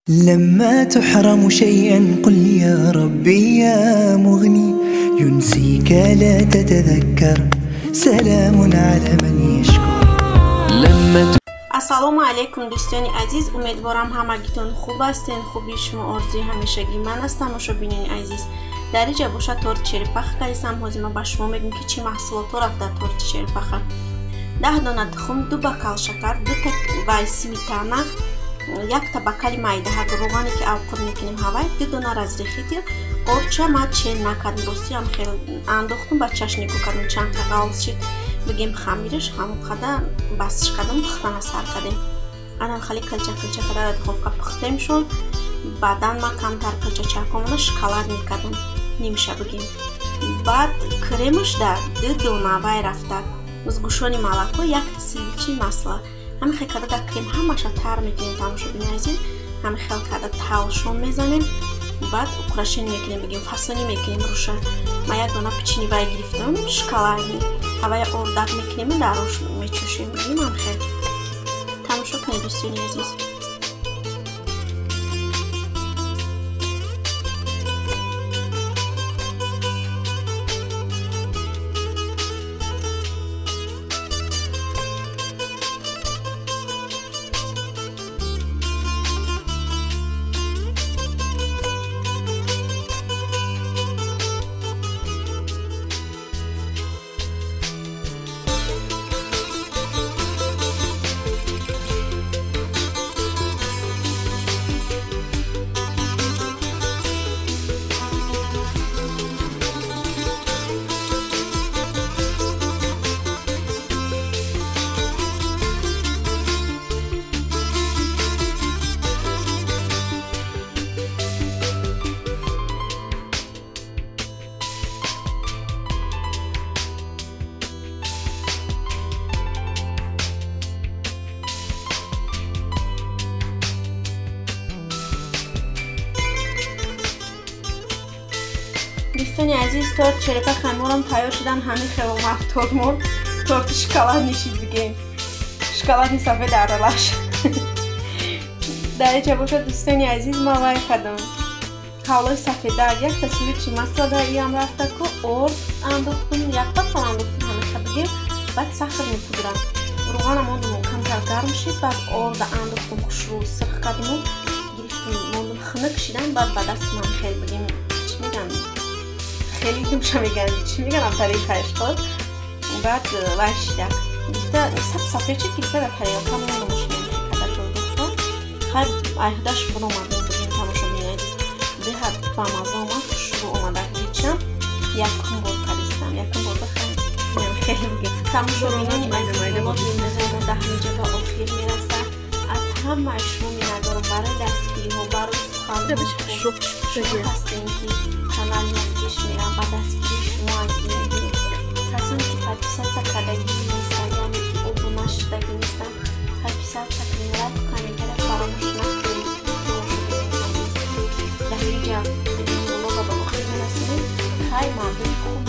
لما تحرم شيئا قل يا ربي يا مغني ينسيك لا تتذكر سلام على من يشكر. لما Ассалому алайкум, дӯстони азиз, умедворам ҳамагитон хуб ҳастен. Хубии шумо орзуи ҳамешагии ман аст, тамошобинони азиз. Дар инҷа бошад торти черепаха кардистам. Ҳозир ман ба шумо мегӯям, ки чӣ маҳсулотҳо рафт дар торти черепаха. 10 дона тухм, 2 бакал шакар, 2 вай сметана, якта бакали майдаҳак равғане ки авқот мекунем ҳавай, 2 дона разрыхлитель. Орча ман чен накардам, ростиам хел андохтум, ба чашнику кардам, чанд қа ғалз шид, бигем хамираш ҳамон қадар басш кардам, пухтана сар кардем. Анам хали килча килча карда дар духовка пухтем шуд. Баъдан ман камтар килчачакомона шоколад мекардам, нимша бигем. Баъд кремаш да 2 дона вай рафта, сгущённый молоко, якта сливочный масло. Ҳамин хел карда дар крем ҳамаша тар мекунем, тамошобини азиз. Ҳамин хел карда талшон мезанем, баъд украшение мекунем, бигем фасонӣ мекунем руша. Ман як дона печени вай гирифтам, шоколадный, ҳавай ордак мекунем, дар руш мечӯшем, бигем ҳам хел. Тамошо кунед, дӯстони азиз. Дӯстони азиз, торт черепаха морам тайёр шудан. Ҳамин хел омад тортмон. Торти шоколадный шид, бигем шоколадный сафед аралаш. Дар инҷа бошад, дӯстони азиз, ман вай кардам ҳавлои сафедак, якта сливочный масло да иам рафта ку орд андохтум, як бакал андохтум, ҳамин хел бигем. Баъд сахарный пудра, равғанам мондум, камтар гарм шид, баъд орда андохтум, хушрӯ сирх кардиму гирифтум, мондум хунук шидан. Баъд ба дастам ҳам хел бигем, чӣ мегӯянд, хеле думша мегӯянд, чӣ мегӯям, тариқааш ход. Баъд вай шидак гирифта, саб сафед шид, гирифта дар тарелка мондум, када ҷой дохтам. Хайр, айҳдаш биромадем, бигем, тамошобини азиз, беҳад бамаза омад, хушрӯ омада. Ҳечам якум бор кардистам, якум бор бихай хеле бигем. Тамошобинони азиз, мо дар ҳаминҷа ба охир мерасад. Аз ҳамаи шумо миннатдорам барои дастгириҳо, барои суханҳо. Шумо ҳастем, ки канали мо пеш мерам, ба дастгирии шумо аз мегирем. Касоне ки подписаться кардагӣ нестанд, яъне ки обуна шудагӣ нестанд, подписаться кунед, лайку комментария фаромӯш накунед. Дар ҳаминҷа влога ба охир мерасонем. Хай, мардуми хуб.